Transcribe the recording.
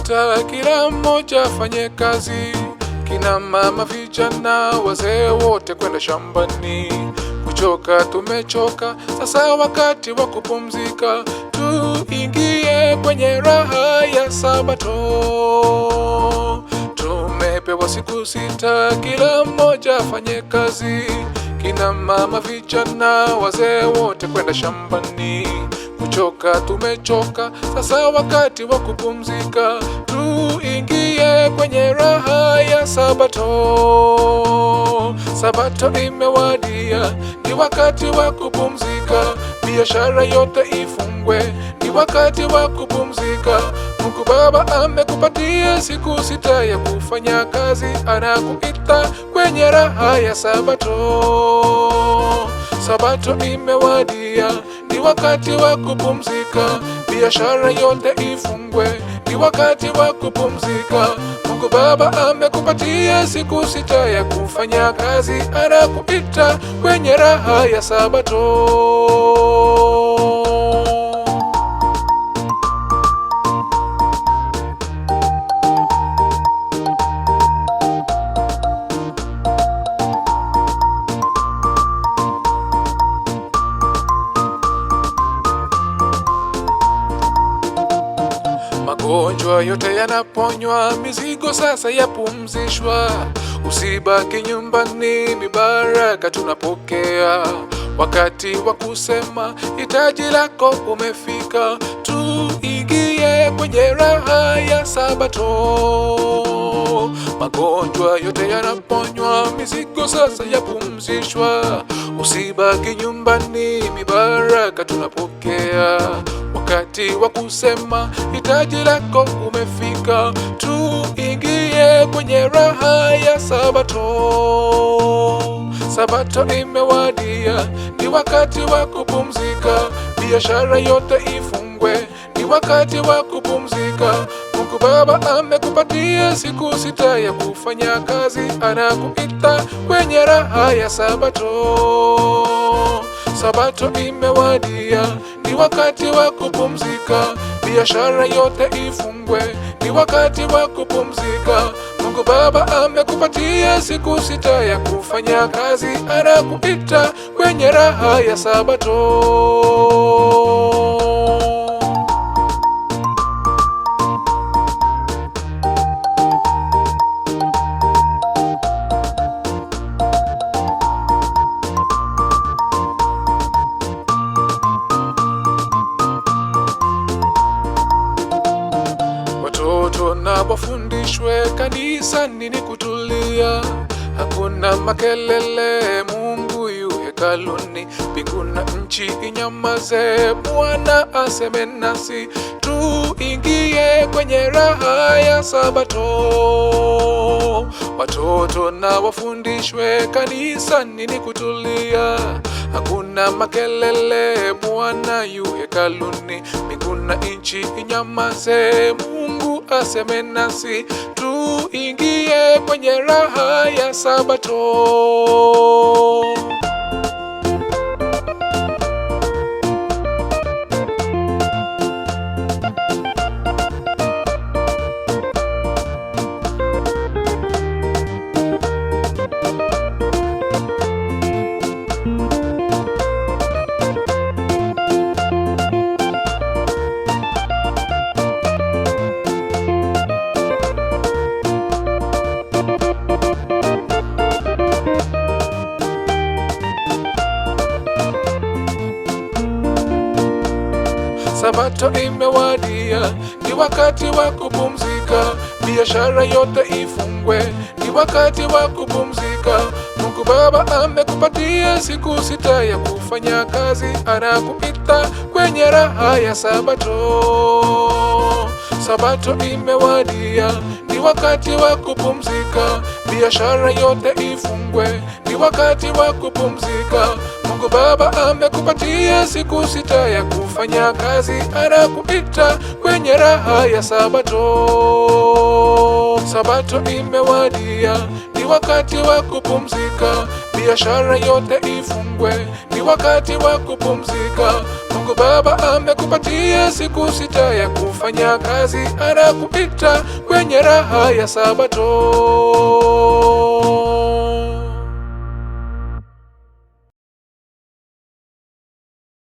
sita, kila mmoja afanye kazi, kina mama, vijana, wazee wote kwenda shambani. Kuchoka tumechoka, sasa wakati wa kupumzika, tuingie kwenye raha ya Sabato. Tumepewa siku sita, kila mmoja afanye kazi, kina mama, vijana, wazee wote kwenda shambani. Kuchoka tumechoka, sasa wakati wa kupumzika, tuingie kwenye raha ya Sabato. Sabato imewadia, ni wakati wa kupumzika, biashara yote ifungwe, ni wakati wa kupumzika. Mungu Baba amekupatia siku sita ya kufanya kazi, anakuita kwenye raha ya Sabato. Sabato imewadia, ni wakati wa kupumzika, biashara yote ifungwe, ni wakati wa kupumzika. Mungu Baba amekupatia siku sita ya kufanya kazi, anakuita kwenye raha ya Sabato. Magonjwa yote yanaponywa, mizigo sasa yapumzishwa. Usibaki nyumbani, mibaraka tunapokea. Wakati wa kusema hitaji lako umefika, tuingie kwenye raha ya Sabato. Magonjwa yote yanaponywa, mizigo sasa yapumzishwa. Usibaki nyumbani, mibaraka tunapokea. Wakati wa kusema hitaji lako umefika, tuingie kwenye raha ya Sabato. Sabato imewadia, ni wakati wa kupumzika, biashara yote ifungwe, ni wakati wa kupumzika. Mungu Baba amekupatia siku sita ya kufanya kazi, anakuita kwenye raha ya Sabato. Sabato imewadia, ni wakati wa kupumzika, biashara yote ifungwe, ni wakati wa kupumzika. Mungu Baba amekupatia siku sita ya kufanya kazi, anakuita kwenye raha ya Sabato. Watoto na wafundishwe kanisani ni kutulia, hakuna makelele. Mungu yu hekaluni, mbingu na nchi inyamaze, Bwana aseme nasi, tuingie kwenye raha ya Sabato. Watoto na wafundishwe kanisani ni kutulia, hakuna makelele. Bwana yu hekaluni, mbingu na nchi inyamaze, Mungu aseme nasi, tuingie kwenye raha ya Sabato. Sabato imewadia, ni wakati wa kupumzika, biashara yote ifungwe, ni wakati wa kupumzika. Mungu Baba amekupatia siku sita ya kufanya kazi, anakuita kwenye raha ya Sabato. Sabato imewadia, ni wakati wa kupumzika, biashara yote ifungwe, ni wakati wa kupumzika. Mungu Baba amekupatia siku sita ya kufanya kazi, anakuita kwenye raha ya Sabato. Sabato imewadia, ni wakati wa kupumzika, biashara yote ifungwe, ni wakati wa kupumzika. Mungu Mungu Baba amekupatia siku 6 ya kufanya kazi, anakuita kwenye raha ya Sabato.